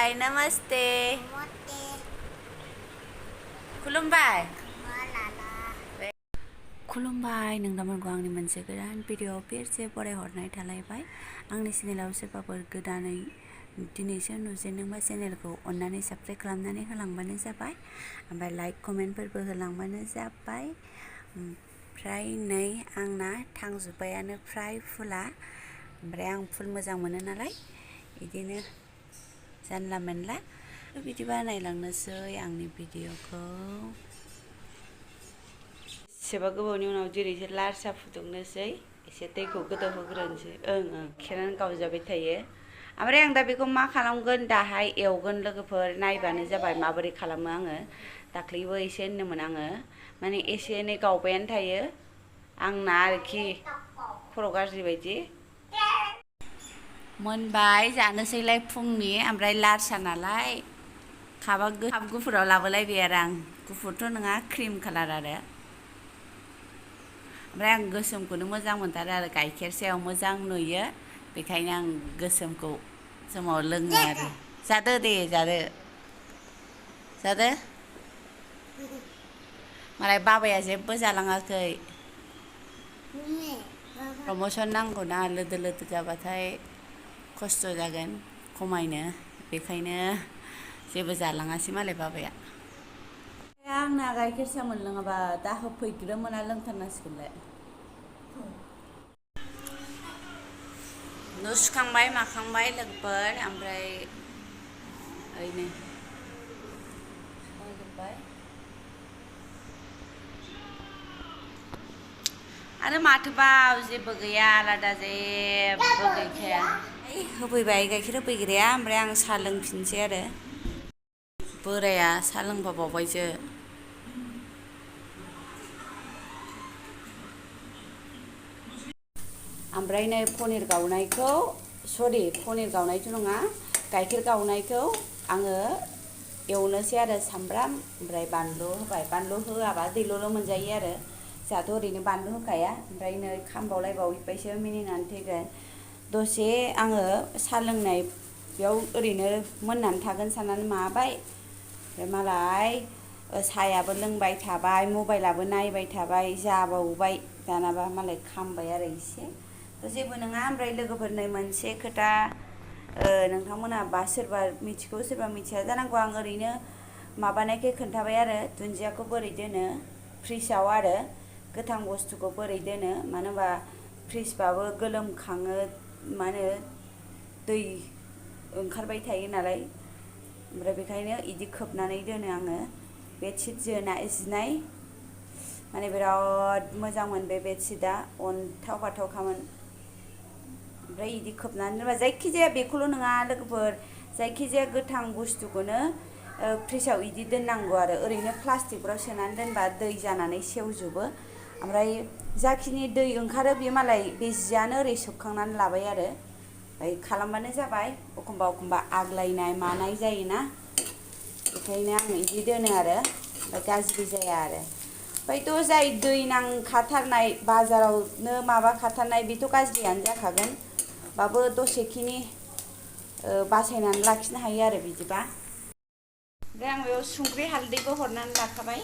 Hai, namaste. खुलुमबाय खुलुमबाय नोंथांमोनखौ आंनि मोनसे गोदान भिडिअ फिरसे फरायहरनाय थालायबाय आंनि चेनेलाव सोरबाफोर गोदानै दिनैसो नुजेनदोंबा चेनेलखौ अन्नानै साबस्क्राइब खालामनानै होलांबानो जाबाय ओमफ्राय लाइक कमेन्टफोरबो होलांबानो जाबाय ओमफ्राय नै आंना थांजोब्बायानो फ्राय फुला ओमफ्राय आं फुल मोजां मोनो नालाय बिदिनो जानला मोनला बिदिबा नायलांनोसै आंनि भिडिअखौ एसेबा गोबावनि उनाव जेरैसो लाल साहा फुदुंनोसै एसे दैखौ गोदौहोग्रोनोसै खेरानो गावजाबाय थायो ओमफ्राय आं दा बेखौ मा खालामगोन दाहाय एवगोन लोगोफोर नायबानो जाबाय माबोरै खालामो आङो दाख्लैबो एसे होनदोंमोन आङो माने एसे एनै गावबायानो थायो आंना आरोखि खर' गाज्रि बायदि मोनबाय जानोसैलाय फुंनि ओमफ्राय लाल साहा नालाय काप गुफुराव लाबोलायबाय आरो आं गुफुरथ' नङा क्रिम कालार आरो ओमफ्राय आं गोसोमखौनो मोजां मोनथारो आरो गाइखेर सायाव मोजां नुयो बेखायनो आं गोसोमखौ समाव लोङो आरो जादो दे जादो मालाय बाबाया जेबो जालाङाखै प्रमसन नांगौना लोदो लोदो जाबाथाय खस्थ' जागोन खमायनो बेखायनो जेबो जालाङासै मालाय बाबाया आंना गाइखेर साहा मोनलोङाबा दा होफैग्रोमोना लोंथारनांसिगोनलाय न' सुखांबाय माखांबाय लोगोफोर ओमफ्राय ओरैनो सुखांजोब्बाय आरो माथोबाव जेबो गैया आलादा जेबो गैखाया होफैबाय गाइखेर होफैग्राया ओमफ्राय आं साहा लोंफिनसै आरो बोराया साहा लोंफाबावबायसो ओमफ्राय नै पनिर गावनायखौ पनिर गावनायथ' नङा गाइखेर गावनायखौ आङो एवनोसै आरो सामब्राम ओमफ्राय बानलु होबाय बानलु होआबा दैल'ल' मोनजायो आरो जोंहाथ' ओरैनो बानलु होखाया ओमफ्राय नै खामबावलायबावबायसो मिनिनानै थैगोन दसे आङो साहा लोंनाय बेयाव ओरैनो मोननानै थागोन साननानै माबाय ओमफ्राय मालाय साहायाबो लोंबाय थाबाय मबाइलाबो नायबाय थाबाय जाबावबाय दानाबा मालाय खामबाय आरो एसे जेबो नङा ओमफ्राय लोगोफोर नै मोनसे खोथा नोंथांमोनहा सोरबा मिथिगौ सोरबा मिथिया जानांगौ आं ओरैनो माबानायखाय खोन्थाबाय आरो दुन्दियाखौ बोरै दोनो फ्रिजआव आरो गोथां बुस्थुखौ बोरै दोनो मानो होनबा फ्रिजबाबो गोलोमखाङो मा होनो दै ओंखारबाय थायो नालाय ओमफ्राय बेखायनो इदि खोबनानै दोनो आङो बेडशिट जिनाय माने बिराद मोजांमोन बे बेडशिटआ अन्थाव बाथावखामोन ओमफ्राय इदि खोबनानै दोनबा जायखिजाया बेखौल' नङा लोगोफोर जायखिजाया गोथां बुस्थुखौनो फ्रिजआव इदि दोननांगौ आरो ओरैनो प्लास्टिकफ्राव सोनानै दोनबा दै जानानै सेवजोबो ओमफ्राय जाखिनि दै ओंखारो बे मालाय बे जियानो ओरै सोबखांनानै लाबाय आरो ओमफ्राय खालामबानो जाबाय एखमबा आग्लायनाय मानाय जायोना बेखायनो आं इदि दोनो आरो ओमफ्राय गाज्रि जाया आरो ओमफ्रायथ' जाय दै नांखाथारनाय बाजारावनो माबाखाथारनाय बेथ' गाज्रियानो जाखागोन बाबो दसेखिनि बासायनानै लाखिनो हायो आरो बिदिबा ओमफ्राय आं बेयाव संख्रि हालदैबो हरनानै लाखाबाय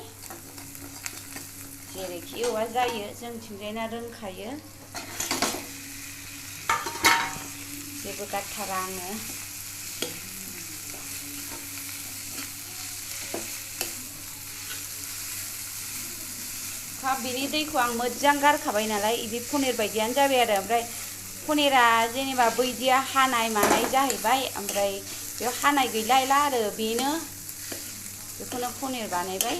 जेरैखि एवआ जायो जोंथिंजायना रोंखायो जेबो गारथारा आङो बिनि दैखौ आं मोजां गारखाबाय नालाय इदि पनिर बायदियानो जाबाय आरो ओमफ्राय पनिरा जेनेबा बैदिया हानाय मानाय जाहैबाय ओमफ्राय बेयाव हानाय गैलायला आरो बेनो बेखौनो पनिर बानायबाय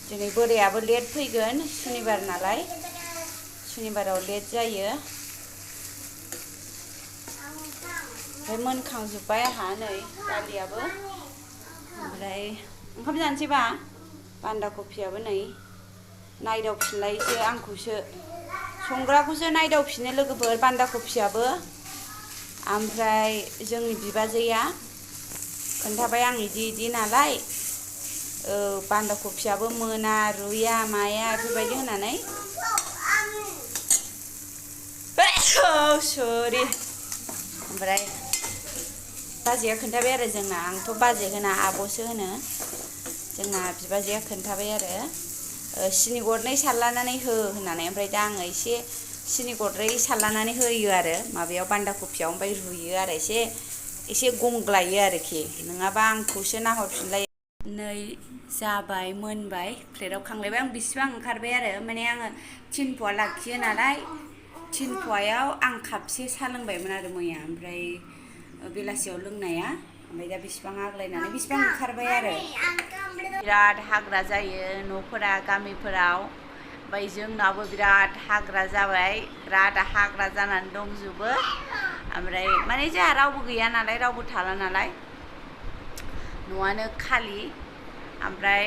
दिनै बोरायाबो लेट फैगोन सुनिबार नालाय सुनिबाराव लेट जायो ओमफ्राय मोनखांजोब्बाय आंहा नै दालियाबो ओमफ्राय ओंखाम जानोसैबा बान्दा कफियाबो नै नायदावफिनलायसो आंखौसो संग्राखौसो नायदावफिनो लोगोफोर बान्दा कफियाबो ओमफ्राय जोंनि बिबाजैया खोन्थाबाय आं इदि नालाय बान्दा कफियाबो मोना रुया माया बेफोरबायदि होनानै सरि ओमफ्राय बाजैया खोन्थाबाय आरो जोंना आंथ' बाजै होना आब'सो होनो जोंना बिबाजैया खोन्थाबाय आरो सिनि गरनै सारलानानै हो होननानै ओमफ्राय दा आङो एसे सिनि गरनै सारलानानै होयो आरो माबायाव बान्दा कफियाव ओमफ्राय रुयो आरो एसे गंग्लायो आरोखि नङाबा आंखौसो नाहरफिनलायो नै जाबाय मोनबाय प्लेटाव खांलायबाय आं बिसिबां ओंखारबाय आरो माने आङो 3 फवा लाखियो नालाय 3 फवायाव आं कापसे साहा लोंबायमोन आरो मैया ओमफ्राय बेलासियाव लोंनाया ओमफ्राय दा बिसिबां आग्लायनानै बिसिबां ओंखारबाय आरो बिराद हाग्रा जायो न'फोरा गामिफोराव ओमफ्राय जोंनावबो बिराद हाग्रा जाबाय बिराद हाग्रा जानानै दंजोबो ओमफ्राय माने जोंहा रावबो गैया नालाय रावबो थाला नालाय न'आनो खालि ओमफ्राय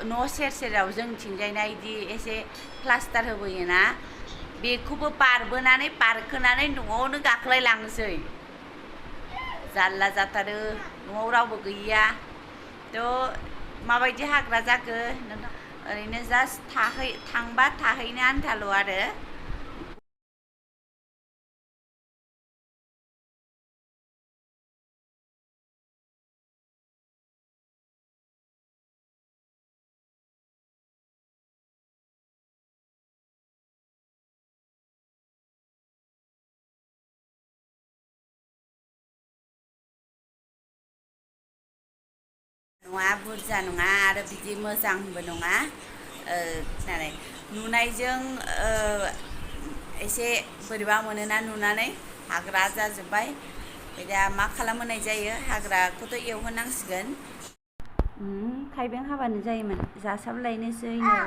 न' सेर सेराव जोंथिंजायना इदि एसे प्लास्टार होबोयोना बेखौबो बारबोनानै बारखोनानै न'आवनो गाख्लायलांसै जारला जाथारो न'आव रावबो गैया थ' माबायदि हाग्रा जाखो ओरैनो जास्ट थांबा थाहैनो आन्थाल' आरो नङा बुरजा नङा आरो बिदि मोजांबो नङा होननानै नुनायजों एसे बोरैबा मोनोना नुनानै हाग्रा जाजोब्बाय ओमफ्राय दा मा खालामहोनाय जायो हाग्राखौथ' एवहोनांसिगोन थाइबें हाबानो जायोमोन जासाबलायनोसै नै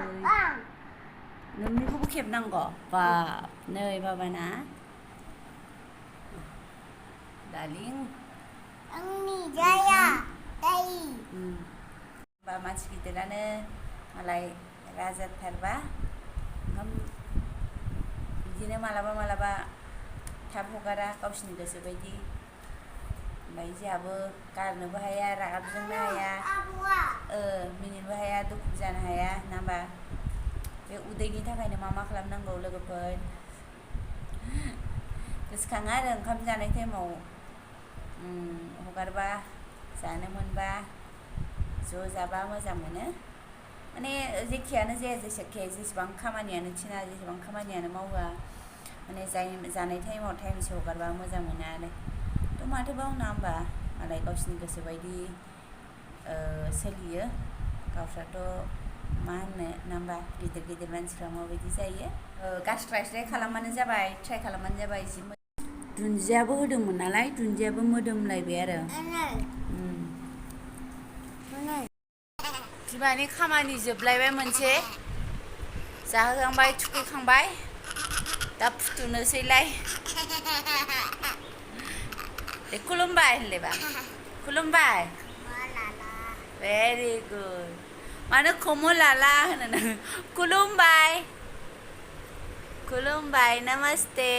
नोंनिखौबो खेबनांगौ बा नै बाबाना दालिं आंनि जाया बा मानसि गिदिरानो मालाय राजाथारबा ओंखाम बिदिनो मालाबा थाब हगारा गावसिनि गोसो बायदि ओमफ्राय जोंहाबो गारनोबो हाया रागाबो जोंनो हाया मिनिनोबो हाया दुखुबो जानो हाया ना होमबा बे उदैनि थाखायनो मा खालामनांगौ लोगोफोर गोसोखाङो आरो ओंखाम जानाय टाइमाव हगारबा जानो मोनबा ज' जाबा मोजां मोनो माने जेखियानो जाया जेसेबां खामानियानो थिना जेसेबां खामानियानो मावा माने जानाय टाइमाव टाइमसे हगारबा मोजां मोनो आरो थ' माथो बावना होमबा मालाय गावसिनि गोसो बायदि सोलियो गावस्राथ' मा होननो ना होमबा गिदिर मानसिफ्रा माबायदि जायो गास्राय खालामबानो जाबाय ट्राइ खालामबानो जाबाय जि दुन्दियाबो होदोंमोन नालाय दुन्दियाबो मोदोमलायबाय आरो बिमानि खामानि जोबलायबाय मोनसे जाहोखांबाय थुखैखांबाय दा फुथुनोसैलाय खुलुमबाय होनलायबा खुलुमबाय भेरि गुड मानो खमु लाला होनो खुलुमबाय नमस्ते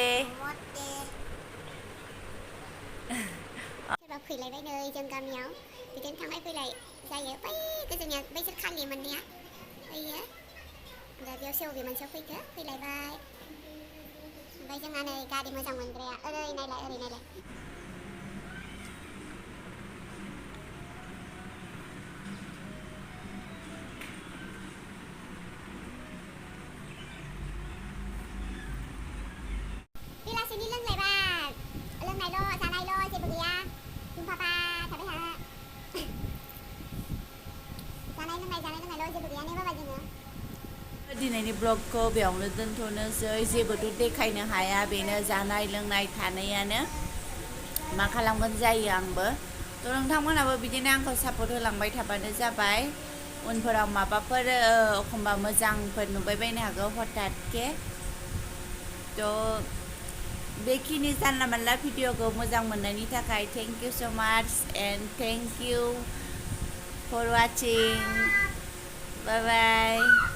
सोरबा फैलायबाय नै जों गामियाव बिदिनो थांलाय फैलाय जायो बै गोजोनिया बैसोर खालि मोननाया फैयो दा बेयाव सेवबि मोनसेयाव फैलायबाय ओमफ्राय जोंहा नै गारि मोजां मोनग्राया ओरै नायलाय बेलासिनि लोंनायल' जानायल' जेबो गैया पापा थाबाय थानो जानाय लोंनायल' जेबो गैया ने बाबा जोङो दिनैनि ब्लगखौ बेयावनो दोनथ'नोसै जेबोथ' देखायनो हाया बेनो जानाय लोंनाय थानायानो मा खालामगोन जायो आंबो थ' नोंथांमोनाबो बिदिनो आंखौ सापर्ट होलांबाय थाबानो जाबाय उनफोराव माबाफोर एखमबा मोजांफोर नुबायबायनो हागौ हठातके थ' बेखिनि जानला मानला भिडिअखौ मोजां मोननायनि थाखाय thank you so' much and thank you for watching bye bye